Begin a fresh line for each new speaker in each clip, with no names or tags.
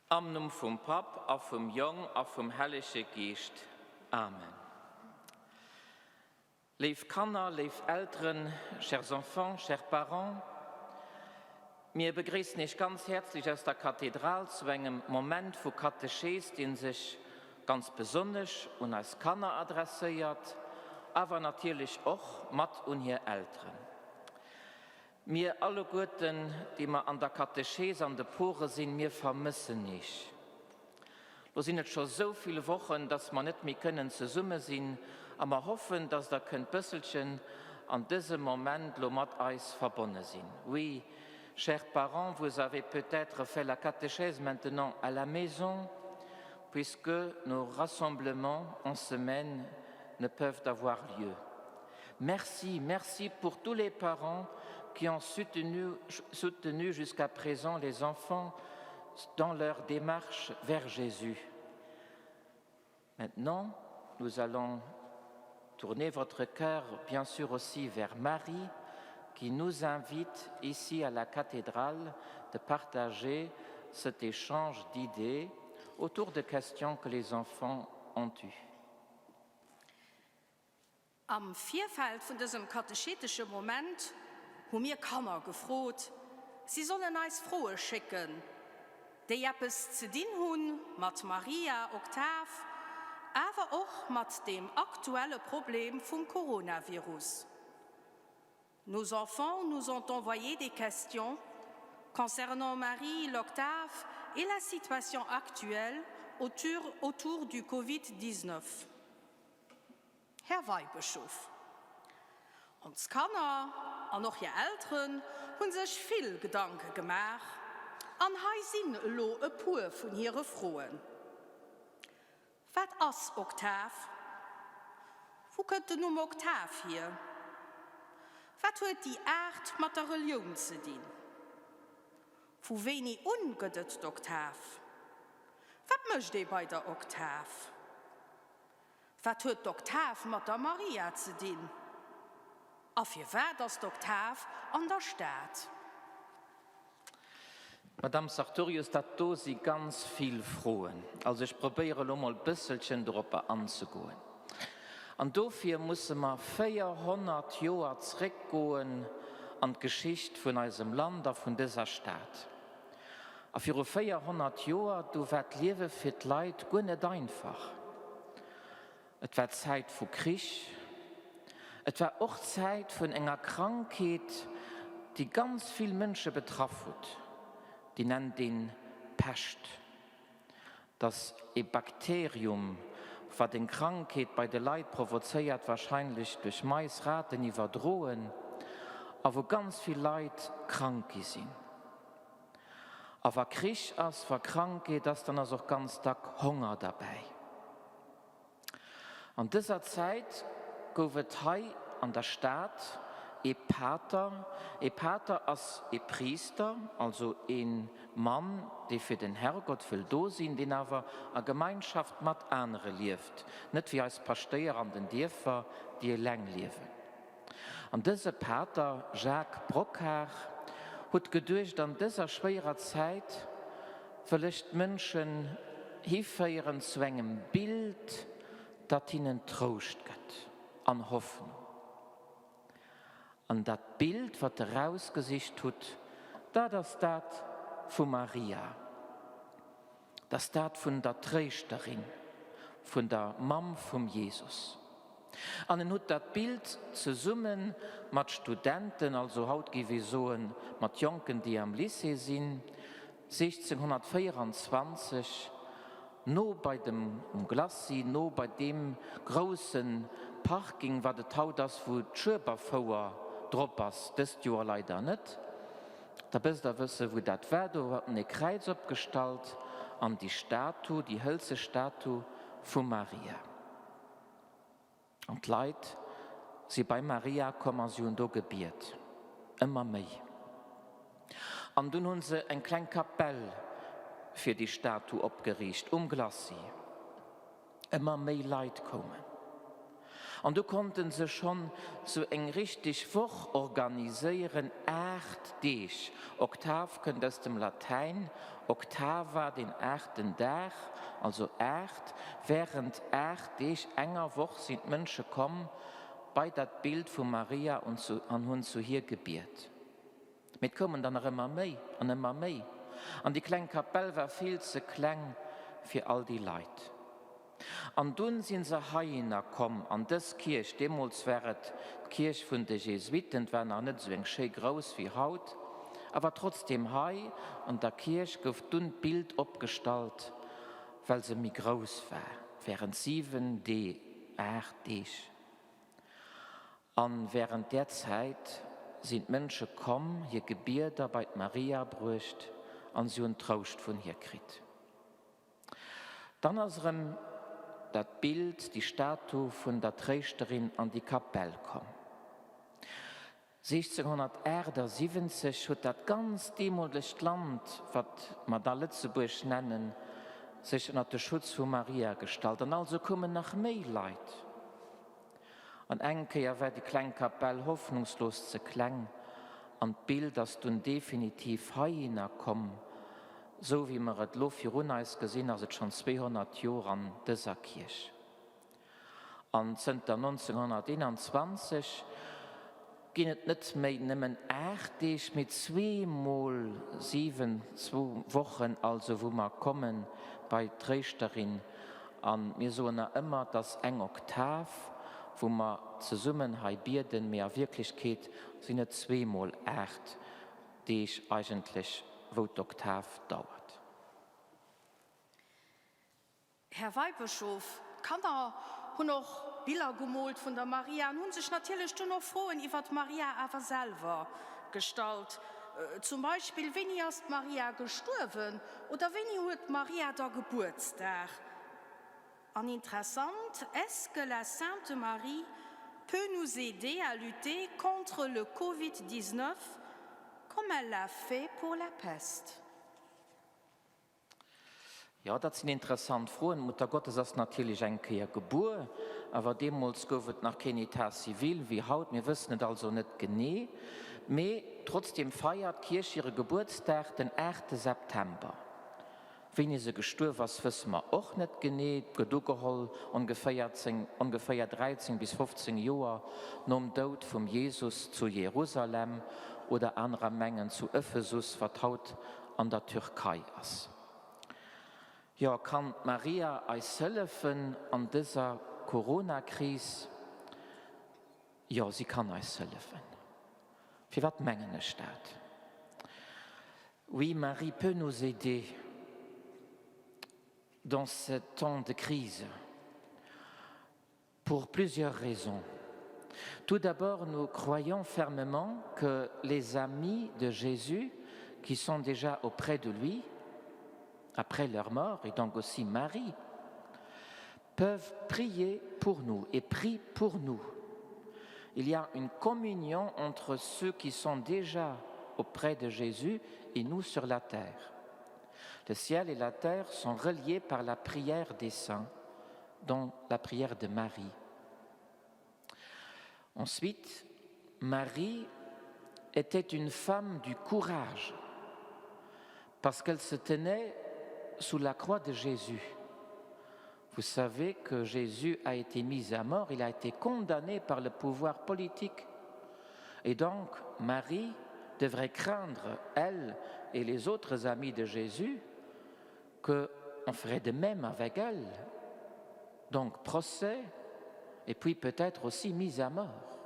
Am Numm vum Papp a vum Jong a vum Hellege Geescht. Amen. Léif Kanner, léif Elteren, chers enfants, chers parents, mir begréissen Iech ganz häerzlech aus der Kathedral zu engem Moment vu Katechees, dee sech ganz besonnesch un eis Kanner adresséiert, awer natierlech och mat un hir Elteren. Mir alleguerten, déi mer an der Katechees an de Pore sinn, mir vermëssen Iech. Lo sinn et scho sou vill Wochen, dass mer net méi kënnen zesumme sinn a mer hoffen, dass Der kënnt bësselchen an dësem Moment lo mat eis verbonne sinn. Oui, chers parents, vous avez peut-être fait la catéchèse maintenant à la maison, puisque nos rassemblements en semaine ne peuvent avoir lieu. Merci, merci pour tous les parents qui ont soutenu, soutenu jusqu'à présent les enfants dans leur démarche vers Jésus. Maintenant, nous allons tourner votre cœur bien sûr aussi vers Marie qui nous invite ici à la cathédrale de partager cet échange d'idées autour de questions que les enfants ont eues.
Am Virfeld vun dësem katechetesche Moment hu mir Kanner gefrot, si sollen eis Froe schécken, déi eppes ze dinn hu mat Maria, Oktav, awer och mat deem aktuelle Problem vum Coronavirus. Nos enfants nous ont envoyé des questions concernant Marie, l'Octave et la situation actuelle autour, autour du Covid-19. Här Weibëschof, ons Kanner an och hir Elteren hu sech vill Gedanke gemaach an hei sinn elo e puer vun hire Froen, Wat ass Oktav? Wou kënnt den Numm Oktav hier? Wat huet déi Aart mat der Relioun ze dinn? Vu wéini un gëtt et d'Oktav? Wat mécht ee bei der Oktav? Wat huet d'Oktav mat der Maria ze dinn? A firwat ass d'Oktav an der Stad?
Madame Sartorius, dat do si ganz vill Froen. Also ech probéiere elo mol bësselchen doropper anzegoen. An dofir musse mer 400 Joer zréckgoen an d'Geschicht vun eisem Land a vun dëser Stad. A viru 400 Joer, du war d'Liewe fir d'Leit guer net einfach. Et war d'Zäit vu Krich. Et war och d'Zäit vun enger Krankheet, déi ganz vill Mënsche betraff hutt. Déi nennt een Pescht. Et ass ee Bakterium, wat eng Krankheet bei de Leit provozéiert, warscheinlech duerch Mais, Raten iwwerdroen, a wou ganz vill Leit krank gi sinn. A wa Krich ass, wa Krankheet ass, dann ass och ganz dack Honger derbäi. An dëser Zäit gouf et hei an der Stad ee Pater. Ee Pater ass ee Priister, also ee Mann, dee fir den Herrgott wëll do sinn, deen awer a Gemeinschaft mat anere lieft, net wéi eis Paschtéier an den Dierfer, déi eleng liewen. An dëse Pater Jacques Brocquart huet geduecht, an dëser schwéierer Zäit wëll ech d'Mënschen hiféieren zu engem Bild, dat hinnen Trouscht gëtt an Hoffnung. An dat Bild, wat e rausgesicht hutt, dat ass dat vu Maria, dat ass dat vun der Tréischterin, vun der Mamm vum Jesus. An en hutt dat Bild zesumme mat Studenten, also haut géif ee soen, mat Jonken, déi am Lycée sinn, 1624 no bei dem um Glacis, no bei deem grousse Parking, wat et haut ass, wou d'Schueberfouer drop ass, dëst Joer leider net, da wësst Der wësse wou dat war, do huet en e Kräiz opgestallt an déi Statu, déi hëlze Statu vu Maria. An d'Leit si bei Maria komm a si hunn do gebiet, ëmmer méi. An dunn hu se eng kleng Kapell fir déi Statu opgeriicht um Glacis. Ëmmer méi Leit koumen. An du konnten se schonn sou eng richteg Woch organiséieren, 8 Deeg. Oktav kënnt aus dem Latäin octava, den aachten Dag, also 8. Wärend 8 Deeg, enger Woch, sinn d'Mënsche komm bei dat Bild vu Maria an hunn zu hir gebiet. Mee et koumen der nach ëmmer méi an ëmmer méi, an déi kleng Kapell war vill ze kleng fir all déi Leit. An dunn sinn se heihinner komm, an dës Kierch, deemools war et d'Kierch vun de Jesuiten, 't war nach net esou eng schéi grouss wéi haut, awer trotzdem, hei an der Kierch gouf dunn d'Bild opgestallt, well se méi grouss war, während 7 Dee, 8 Deeg. An während där Zäit sinn d'Mënsche komm, hir Gebieder bei d'Maria bruecht an si hunn Trouscht vun hir kritt. Dann ass erëm dat Bild, déi Statu vun der Tréischterin an déi Kapell komm. 1678 huet dat ganzt deemolegt Land, wat mer da Lëtzebuerg nennen, sech ënner de Schutz vu Maria gestallt an also koumen nach méi Leit. An eng Kéier war déi kleng Kapell hoffnungslos ze kleng an d'Bild ass dunn definitiv heihinner komm. Sou wéi mer et lo virun eis gesinn, ass et schonn 200 Jor an dëser Kierch. An zënter 1921 ginn et net méi nëmmen 8 Deeg, mee zweemol 7, zwou Wochen also, wou mer komme bei d'Tréischterin. A mir soen nach ëmmer, et ass eng Oktav, wou mer zesummen hei bieden, mee a Wierklechkeet sinn et zweemol 8 Deeg eigentlech, wou d'Oktav dauert.
Här Weibëschof, d'Kanner hunn och Biller gemoolt vun der Maria an hunn sech natierlech dunn och Froen iwwer d'Maria awer selwer gestallt. Zum Beispill, Wéini ass d'Maria gestuerwen? Oder wéini huet d'Maria da Gebuertsdag? An interessant, Est-ce que la Sainte Marie peut nous aider à lutter contre le Covid 19 comme elle l'a fait pour la peste?
Jo, dat sinn interessant Froen. D'Muttergottes ass natierlech eng Kéier gebuer, awer deemools gouf et nach keen État civil wéi haut. Mir wëssen et also net genee. Mee trotzdeem feiert d'Kierch hire Gebuertsdag den 8 September. Wéini se gestuerf ass, wësse mer och net genee. Et gëtt ugeholl, ongeféier ongeféier 13 bis 15 Joer nom Doud vum Jesus zu Jerusalem oder anerer mengen zu Ephesus, wat haut an der Türkei ass. Jo, kann d'Maria eis hëllefen an dëser Corona-Kris? Jo, si kann eis hëllefen. Firwat mengen ech dat? Oui, Marie peut nous aider dans ce temps de crise. Pour plusieurs raisons. Tout d'abord, nous croyons fermement que les amis de Jésus qui sont déjà auprès de lui, après leur mort, et donc aussi Marie, peuvent prier pour nous et prient pour nous. Il y a une communion entre ceux qui sont déjà auprès de Jésus et nous sur la terre. Le ciel et la terre sont reliés par la prière des saints, dont la prière de Marie. Ensuite, Marie était une femme du courage parce qu'elle se tenait sous la croix de Jésus. Vous savez que Jésus a été mis à mort, il a été condamné par le pouvoir politique. Et donc Marie devrait craindre, elle et les autres amis de Jésus, qu'on ferait de même avec elle. Donc procès et puis peut-être aussi mise à mort.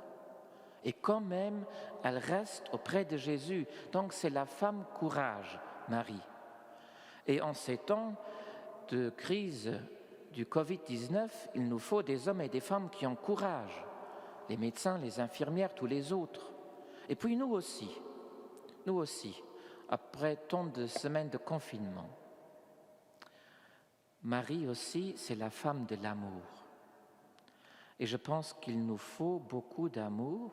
Et quand même, elle reste auprès de Jésus. Donc c'est la femme courage, Marie. Et en ces temps de crise du Covid-19, il nous faut des hommes et des femmes qui ont courage, les médecins, les infirmières, tous les autres. Et puis nous aussi, nous aussi, après tant de semaines de confinement. Marie aussi, c'est la femme de l'amour. Et je pense qu'il nous faut beaucoup d'amour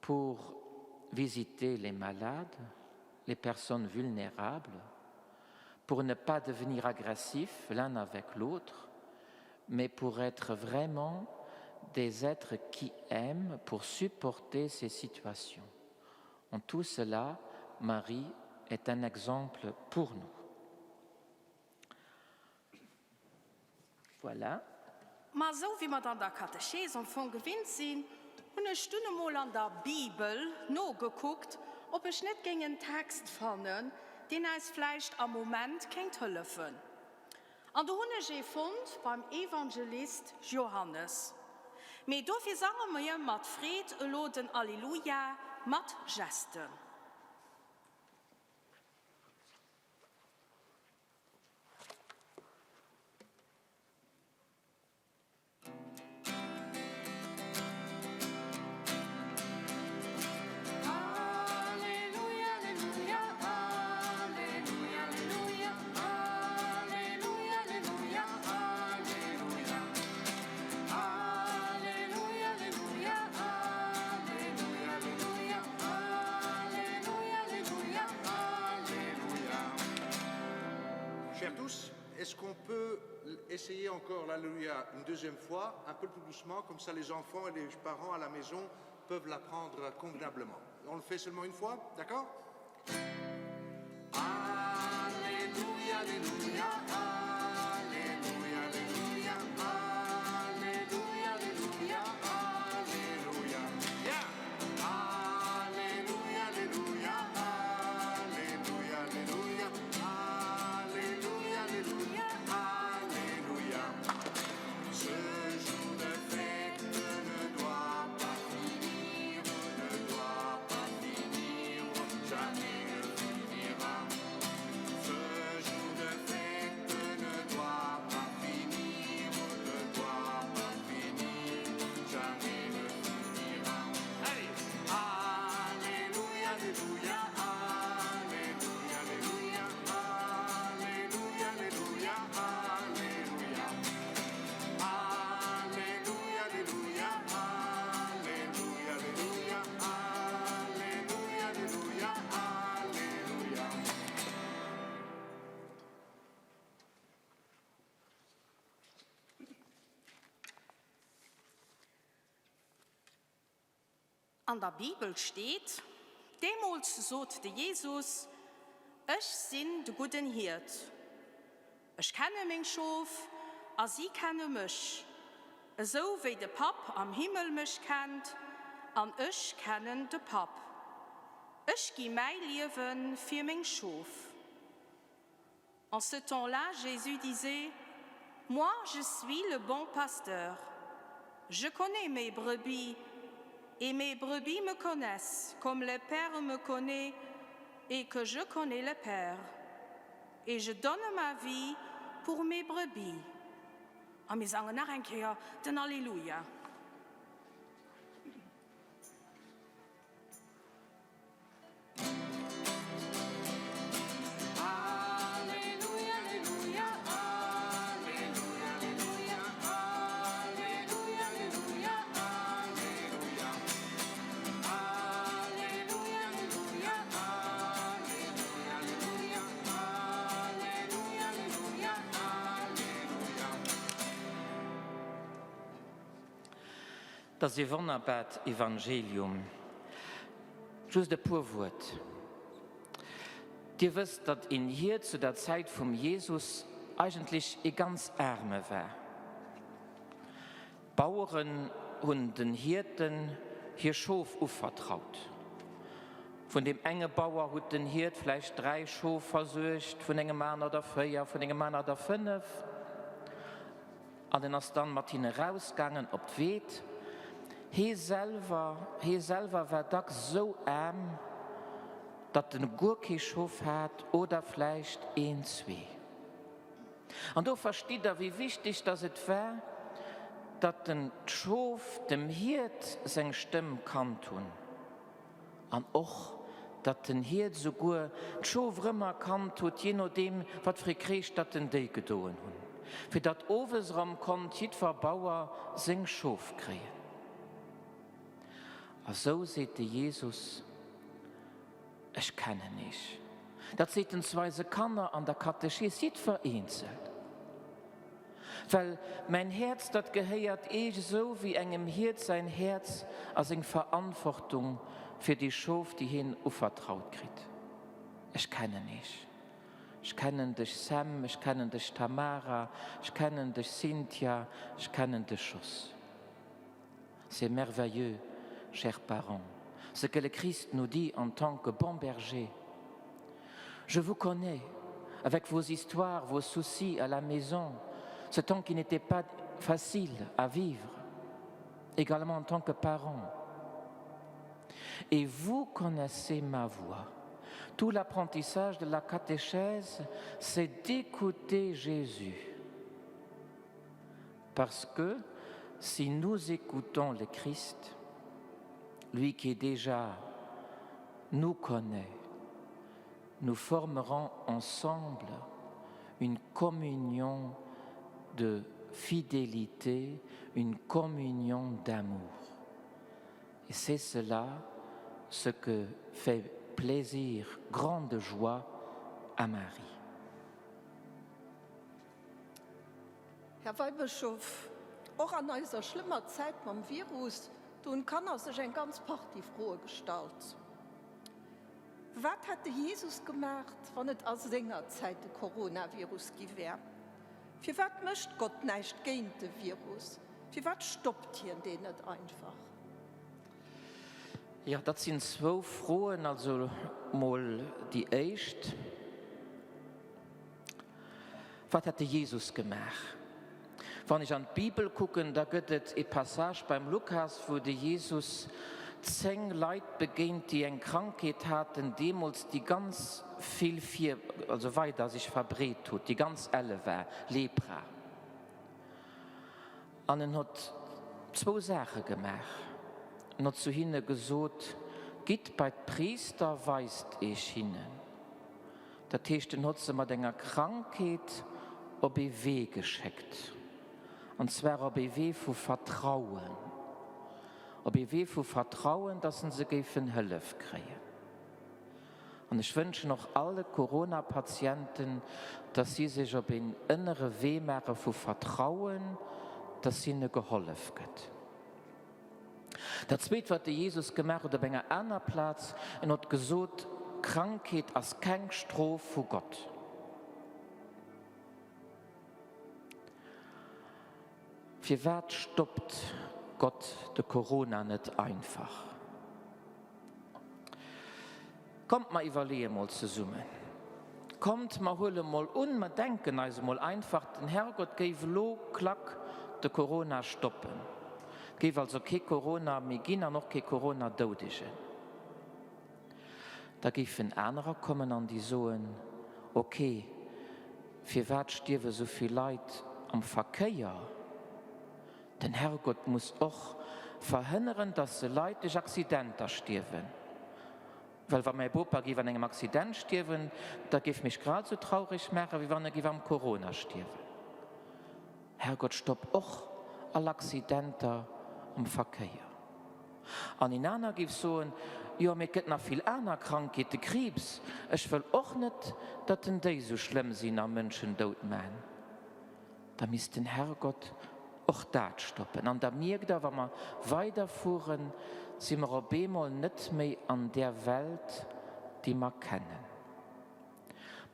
pour visiter les malades, les personnes vulnérables, pour ne pas devenir agressif l'un avec l'autre, mais pour être vraiment Des êtres qui aiment pour supporter ces situations. En tout cela, Marie est un exemple pour nous. Voilà.
Ma esou wéi mer et an der Katechees am Fong gewinnt sinn, hunn ech dunn emol an der Bibel nogekuckt, ob ech net géing en Text fannen, deen äis vläicht am Moment kéint hëllefen. An do hunn ech ee fonnt beim Evangelist Johannes. Mee dofir sange mir mat Freed elo den Alleluja mat Gesten.
Chers tous, est-ce qu'on peut essayer encore l'Alléluia une deuxième fois, un peu plus doucement, comme ça les enfants et les parents à la maison peuvent l'apprendre convenablement. On le fait seulement une fois, d'accord Alléluia, alléluia, alléluia, alléluia, alléluia, alléluia, alléluia. Yeah Alléluia, alléluia, alléluia, alléluia, alléluia, alléluia, alléluia. Ce jour de fête ne doit pas finir, ne doit pas finir, jamais ne finira. Ce jour de fête ne doit pas finir, ne doit pas finir, jamais ne finira. Allez Alléluia, alléluia, alléluia, alléluia, alléluia, alléluia, alléluia. Alléluia, alléluia, alléluia, alléluia, alléluia, alléluia, alléluia.
An der Bibel steet, Deemools sot de Jesus, Ech sinn de gudden Hiert. Ech kenne meng Schof a si kenne mech, esou wéi de Papp am Himmel mech kennt an ech kennen de Papp. Ech gi mäi Liewe fir meng Schof. En ce temps-là, Jésus disait: Moi, je suis le bon pasteur. Je connais mes brebis et mes brebis me connaissent, comme le Père me connaît et que je connais le Père. Et je donne ma vie pour mes brebis. A mir sangen nach eng Kéier den Alleluja.
't ass ee wonnerbart Evangelium. Just e puer Wuert. Dir wësst, datt een Hiert zu der Zäit vum Jesus eigentlech ee ganz Aarme war. D'Baueren hunn den Hierten hir Schof uvertraut. Vun deem enge Bauer hutt den Hiert vläicht dräi Schof versuergt, vun engem aner der véier, vun engem aner der fënnef. An en ass dann mat hinne rausgaangen op d'Weed. Hee selwer, hee selwer war dacks sou aarm, datt en guer kee Schof hat oder vläicht een, zwee. An do verstitt der, wéi wichteg datt et war, datt den d'Schof dem Hiert seng Stëmm kannt hunn. An och, datt den Hiert esouguer d'Schof erëm erkannt huet, jee nodeem, wat fir ee Kreesch datt en déi gedoen hunn, fir datt owes erëm konnt jiddwer Bauer seng Schof kréien. A sou seet de Jesus, Ech kennen iech. Dat seet en zu eise Kanner an der Katechees, jiddwer eenzel. Well mäin Häerz, dat gehéiert Eech esou wéi engem Hiert säin Häerz a seng Verantwortung fir déi Schof, déi hien uvertraut kritt. Ech kennen Eech. Ech kennen dech Sam, ech kennen dech Tamara, ech kennen dech Cynthia, ech kennen dech Jos. C'est merveilleux, chers parents, ce que le Christ nous dit en tant que bon berger. Je vous connais, avec vos histoires, vos soucis à la maison, ce temps qui n'était pas facile à vivre, également en tant que parent. Et vous connaissez ma voix. Tout l'apprentissage de la catéchèse, c'est d'écouter Jésus. Parce que si nous écoutons le Christ, lui qui déjà nous connaît, nous formerons ensemble une communion de fidélité, une communion d'amour. Et c'est cela ce que fait plaisir, grande joie à Marie.
Här Weibëschof, och an eiser schlëmmer Zäit mam Virus, do hunn d'Kanner sech eng ganz Partie Froe gestallt. Wat hätt de Jesus gemaacht, wann et a senger Zäit de Coronavirus gi wär? Firwat mécht Gott näischt géint de Virus? Firwat stoppt hien deen net einfach?
Jo, dat sinn zwou Froen. Also mol déi éischt. Wat hätt de Jesus gemaach? Wann ech an d'Bibel kucken, da gëtt et e Passage beim Lukas, wou de Jesus 10 Leit begéint, déi eng Krankheet haten deemools, déi ganz vill vir, also weider sech verbreet huet, déi ganz elle war, Lepra. An en huet zwou Saache gemaach, En huet zu hinne gesot, Gitt bei d'Priister, weist iech hinnen. Dat heescht, en hott se mat enger Krankheet op ee Wee geschéckt, an zwar op ee Wee vu Vertrauen, op ee Wee vu Vertrauen, dass se se géifen Hëllef kréien. An ech wënschen och alle Corona-Patienten, dass si sech op een ënnere Wee maache vu Vertrauen, dass hinne gehollef gëtt. Dat Zweet, wat de Jesus gemaach huet op enger aner Plaz, en huet gesot, Krankheet ass keng Strof vu Gott. Firwat stoppt Gott de Corona net einfach? Kommt mer iwwerleeë mol zesummen. Kommt mer huele mol un, mer denken eis emol einfach, den Herrgott géif elo, klack, de Corona stoppen. Et géif also kee Corona méi ginn an och kee Corona-Doudegen. Da géifen anerer kommen an déi soen, ok, firwat stierwe sou vill Leit am Verkéier? Den Herrgott muss och verhënneren, dass se Leit duerch Accidenter stierwen. Well wa mäi Bopa géif an engem Accident stierwen, dat géif mech grad esou traureg maachen, wéi wann e géif am Corona stierwen. Herrgott, stopp och all Accidenter am Verkéier. An een aner géif soen, Jo, mee et gëtt nach vill aner Krankheete, Kriibs, ech wëll och net, datt en déi esou schlëmm sinn a Mënschen dout man. Da misst den Herrgott och dat stoppen. An da mierkt Der, wa mer weiderfueren, si mer op eemol net méi an där Welt, déi mer kennen.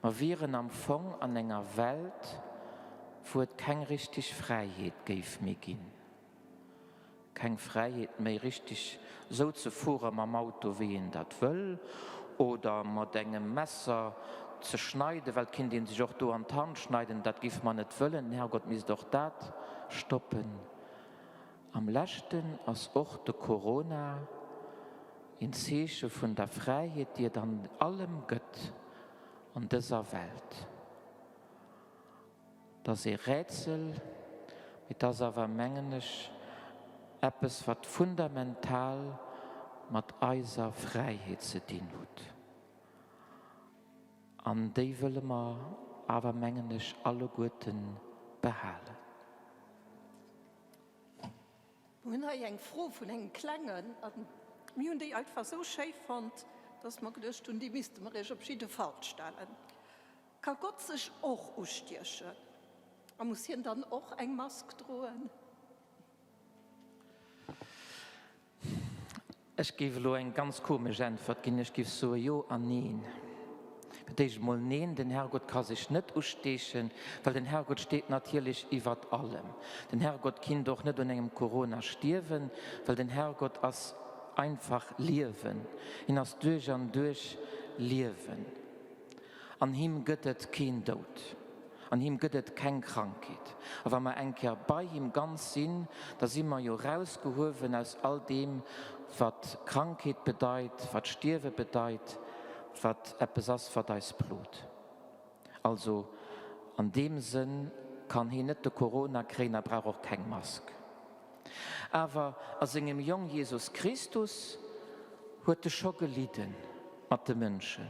Mer wieren am Fong an enger Welt, wou et keng richtig Fräiheet géif méi ginn. Keng Fräiheet méi richteg sou ze fuere mam Auto wéi een dat wëll oder mat engem Messer ze schneiden, well et kinnt een sech och do an d'Hand schneiden, dat géife mer net wëllen, den Herrgott misst och dat stoppen. Am leschten ass och de Corona een Zeeche vun der Fräiheet déi et an allem gëtt an dëser Welt. Et ass ee Rätsel, mee et ass awer, mengen ech, eppes, wat fundamental mat eiser Fräiheet ze dinn hutt. An déi wëlle mer awer, mengen ech, alleguerte behalen.
Mir hunn hei eng Fro vun engem Klengen a mir hunn déi einfach esou schéi fonnt, dass mer geduecht hunn, déi misste mer Iech op jidde Fall stellen. Ka Gott sech och ustiechen? A muss hien dann och eng Mask droen?
Ech géif elo eng ganz komesch Äntwert ginn. Ech géif soe jo an neen. Fir d'éischt emol neen, den Herrgott ka sech net usteechen, well den Herrgott steet natierlech iwwert allem. Den Herrgott kinnt och net un engem Corona stierwen, well den Herrgott ass einfach Liewen. Hien ass duerch an duerch Liewen. An him gëtt et keen Doud, an him gëtt et keng Krankheet. A wa mer eng Kéier bei him ganz sinn, da si mer jo rausgehuewen aus all deem, wat Krankheet bedeit, wat Stierwe bedeit, wat eppes ass, wat eis plot. Also an deem Sënn kann hien net de Corona kréien a brauch och keng Mask. Awer a sengem Jong Jesus Christus huet e scho gelidde mat de Mënschen.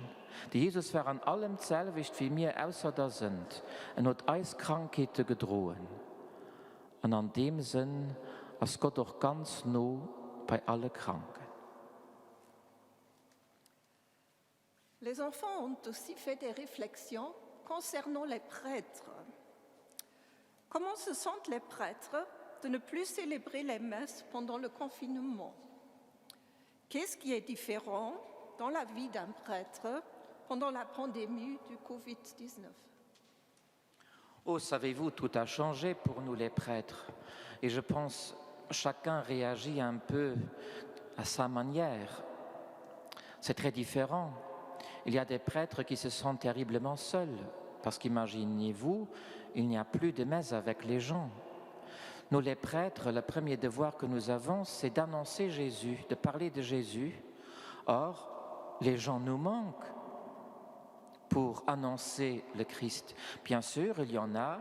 De Jesus war an allem d'selwecht wéi mir, ausser der Sënd. En huet eis Krankheete gedroen. An an deem Sënn ass Gott och ganz no bei alle Kranken.
Les enfants ont aussi fait des réflexions concernant les prêtres. Comment se sentent les prêtres de ne plus célébrer les messes pendant le confinement? Qu'est-ce qui est différent dans la vie d'un prêtre pendant la pandémie du Covid-19?
Oh, savez-vous, tout a changé pour nous les prêtres. Et je pense chacun réagit un peu à sa manière. C'est très différent. Il y a des prêtres qui se sentent terriblement seuls, parce qu'imaginez-vous, il n'y a plus de messe avec les gens. Nous les prêtres, le premier devoir que nous avons, c'est d'annoncer Jésus, de parler de Jésus. Or, les gens nous manquent pour annoncer le Christ. Bien sûr, il y en a,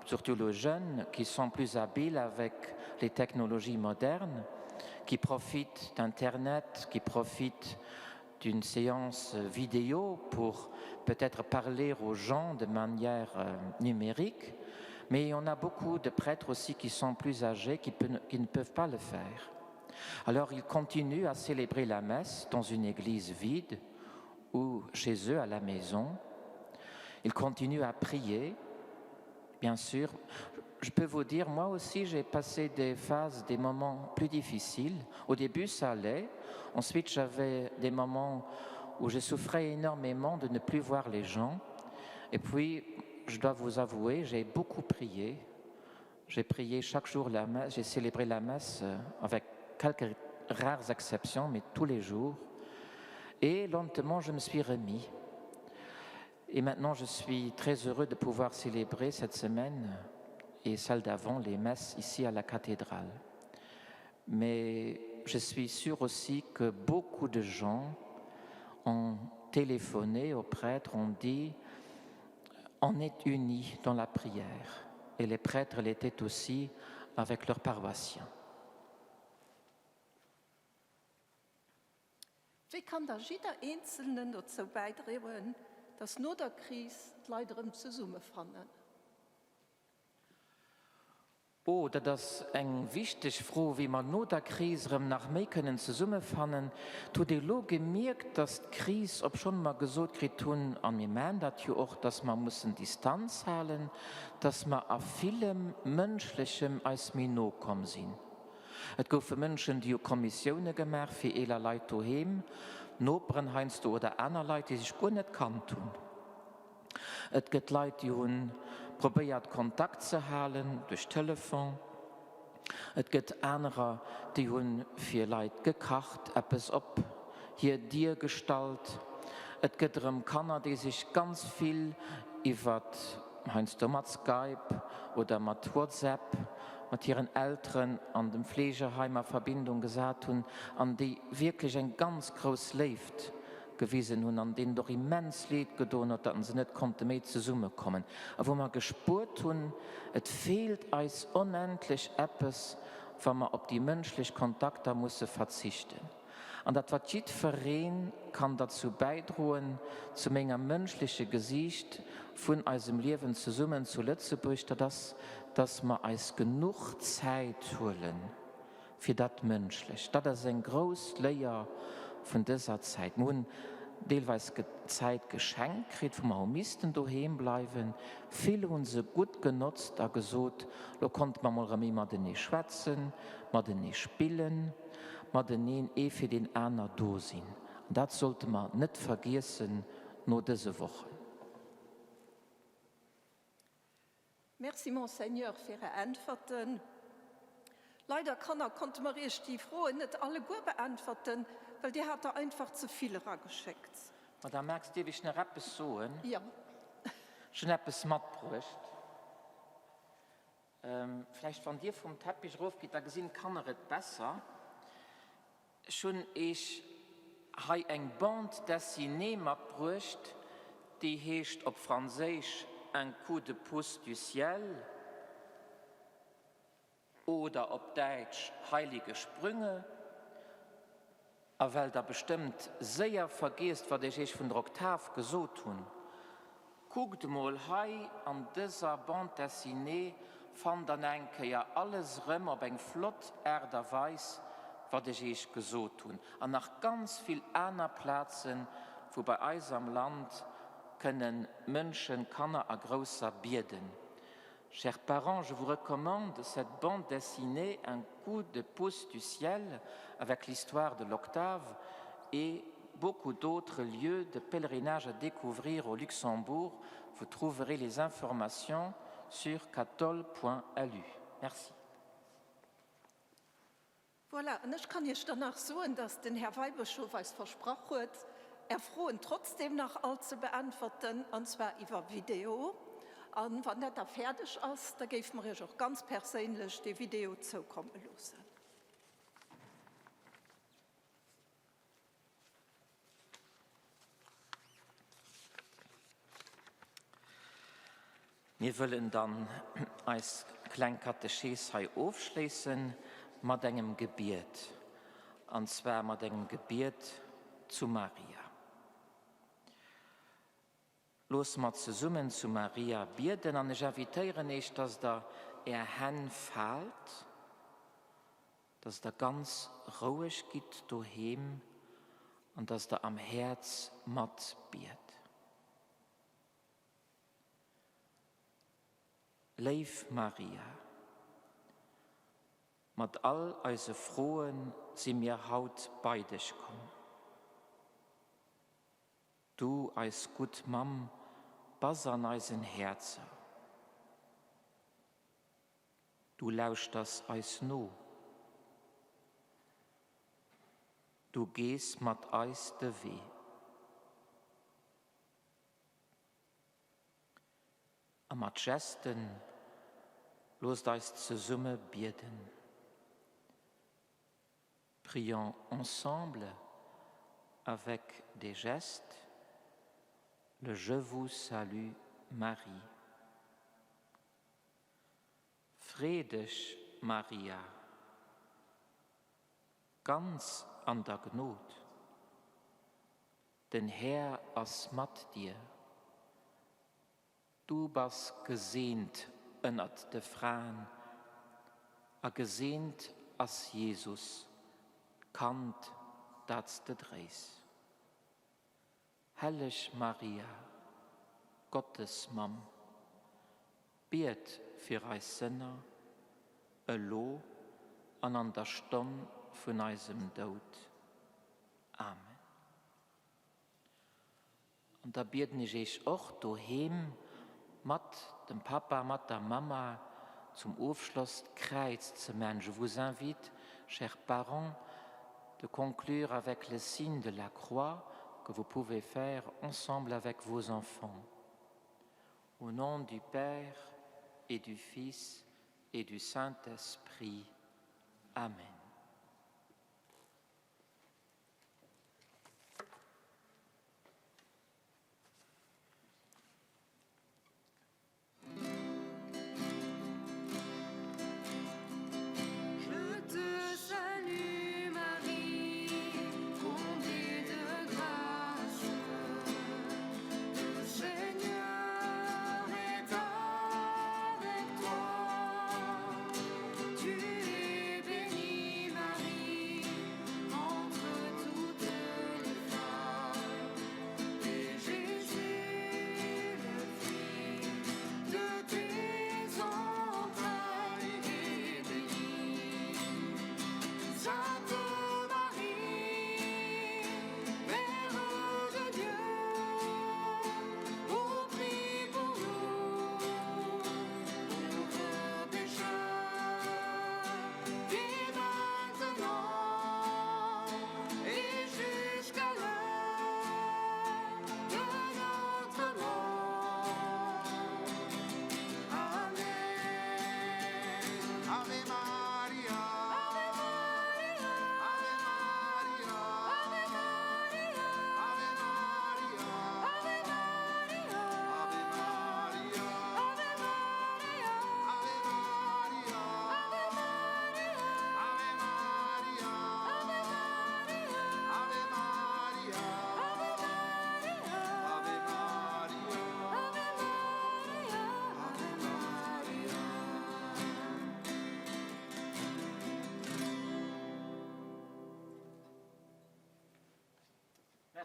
surtout les jeunes, qui sont plus habiles avec les technologies modernes, qui profitent d'Internet, qui profitent d'une séance vidéo pour peut-être parler aux gens de manière euh, numérique. Mais on a beaucoup de prêtres aussi qui sont plus âgés, qui, qui ne peuvent pas le faire. Alors ils continuent à célébrer la messe dans une église vide ou chez eux à la maison. Ils continuent à prier, bien sûr. Je peux vous dire, moi aussi, j'ai passé des phases, des moments plus difficiles. Au début, ça allait. Ensuite, j'avais des moments où je souffrais énormément de ne plus voir les gens. Et puis, je dois vous avouer, j'ai beaucoup prié. J'ai prié chaque jour la messe, j'ai célébré la messe euh, avec quelques rares exceptions, mais tous les jours. Et lentement, je me suis remis. Et maintenant, je suis très heureux de pouvoir célébrer cette semaine et celle d'avant les messes ici à la cathédrale. Mais je suis sûr aussi que beaucoup de gens ont téléphoné aux prêtres, ont dit on est unis dans la prière. Et les prêtres l'étaient aussi avec leurs paroissiens.
Wéi kann da jidder Eenzelnen dozou bäidroen, datt no der Kris d'Leit erëm zesummefannen?
Oh, dat ass eng wichteg Fro, wéi mer no der Kris erëm nach méi kënnen zesummefannen. Et huet ee elo gemierkt, dass d'Kris, obschonn mer gesot kritt hunn, a mir maachen dat jo och, dass mer mussen Distanz halen, dass mer a villem Mënschlechem eis méi no komm sinn. Et goufe Mënschen, déi hu Kommissioune gemaach fir eeler Leit doheem, Noperen heiansdo oder aner Leit, déi sech guer net kannt hunn. Et gëtt Leit, déi hu probéiert Kontakt ze halen duerch Telefon. Et gëtt anerer, déi hu fir Leit gekacht, eppes op hir Dier gestallt. Et gëtt erëm Kanner, déi sech ganz vill iwwer, heiansdo mat Skype oder mat WhatsApp, mat hiren Elteren an dem Fleegeheim a Verbindung gesat hunn an déi wierklech eng ganz grouss Léift gewisen hunn an deenen et och immens leed gedoen huet, datt se net konnte méi zesummekommen a wou mer gespuert hunn, et feelt eis onendlech eppes, wa mer op déi mënschlech Kontakter musse verzichten. An dat wat jiddferee kann derzou bäidroen, zu menger mënschleche Gesiicht vun eisem Liewen zesummen zu Lëtzebuerg, dat ass, datt mer eis genuch Zäit huelen, fir dat Mënschlecht. Dat ass eng grouss Léier vun dëser Zäit. Mer hunn. deelweis Zäit geschenkt kritt, wou mer hu missten doheem bleiwen. Vill hu se gutt genotzt a gesot, Lo konnte mer mol erëm méi matenee schwätzen, matenee spillen, mateneen ee fir deen aner do sinn. An dat sollte mer net vergiessen no dëse Wochen.
Merci Monseigneur fir Är Äntwerten. Leider Kanner konnte mer Iech déi Froen net alleguer beäntwerten, well Dir hat der einfach ze vill erageschéckt.
Madame Marx, dierf ech nach eppes soen?
Jo.
Ech hunn eppes matbruecht. Vläicht wann Dir vum Teppich erofgitt, da gesinn d'Kanner et besser. Ech hunn Eech hei eng Bande dessinée matbruecht, déi heescht op Franséisch Un coup de pouce du ciel oder op Däitsch Heilige Sprünge. A well Der bestëmmt séier vergiesst, wat ech Eech vun der Oktav gesot hunn, Kuckt emol hei an dëser Bande dessinée fannt der eng Kéier alles erëm op eng flott Aart a Weis, wat ech Eech gesot hunn. An nach ganz vill aner Plazen, wou bei eis am Land kënnen Mënschen, Kanner a Grousser bieden. Chers parents, je vous recommande cette bande dessinée Un coup de pouce du ciel avec l'histoire de l'octave et beaucoup d'autres lieux de pèlerinage à découvrir au Luxembourg. Vous trouverez les informations sur cathol.lu. Merci.
Voilà, an ech kann Iech dann nach soen, dass den Här Weibëschof eis versprach huet, Är Froen trotzdem nach all ze beäntwerten, an zwar iwwer Video. A wann dat da fäerdeg ass, da géife mer Iech och ganz perséinlech dee Video zoukomme loossen.
Mir wëllen dann eis kleng Katechees hei ofschléisse mat engem Gebiet, an zwar mat engem Gebiet zu Maria. Loosse mer zesummen zu Maria bieden an ech invitéieren Eech, dass Der Är Hänn faalt, dass Der ganz roueg gitt doheem an dass Der am Häerz matbiet. Léif Maria, mat all eise Froe si mir haut bei dech komm. Du, eis gutt Mamm, bass an eisen Häerzer. Du lauschters eis no. Du gees mat eis de Wee. A mat Gesten loosst eis zesumme bieden. Prions ensemble avec des gestes le Je vous salue Marie. Free dech, Maria, ganz an der Gnod, den Här ass mat dir. Du bass geseent ënnert de Fraen, a geseent ass Jesus, d'Kand, dat s de dréis. Helleg Maria, Gottesmamm, biet fir eis Sënner, elo an an der Stonn vun eisem Doud. Amen. An da bieden ech Eech och doheem mat dem Papa, mat der Mama zum Ofschloss d'Kräiz ze man. Je vous invite, chers parents, de conclure avec le signe de la croix que vous pouvez faire ensemble avec vos enfants. Au nom du Père et du Fils et du Saint-Esprit. Amen.
Je te salue Marie, comblée de grâce. Le Seigneur est avec toi. Tu es bénie.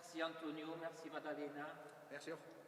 Merci Antonio, merci Madalena.
Merci och.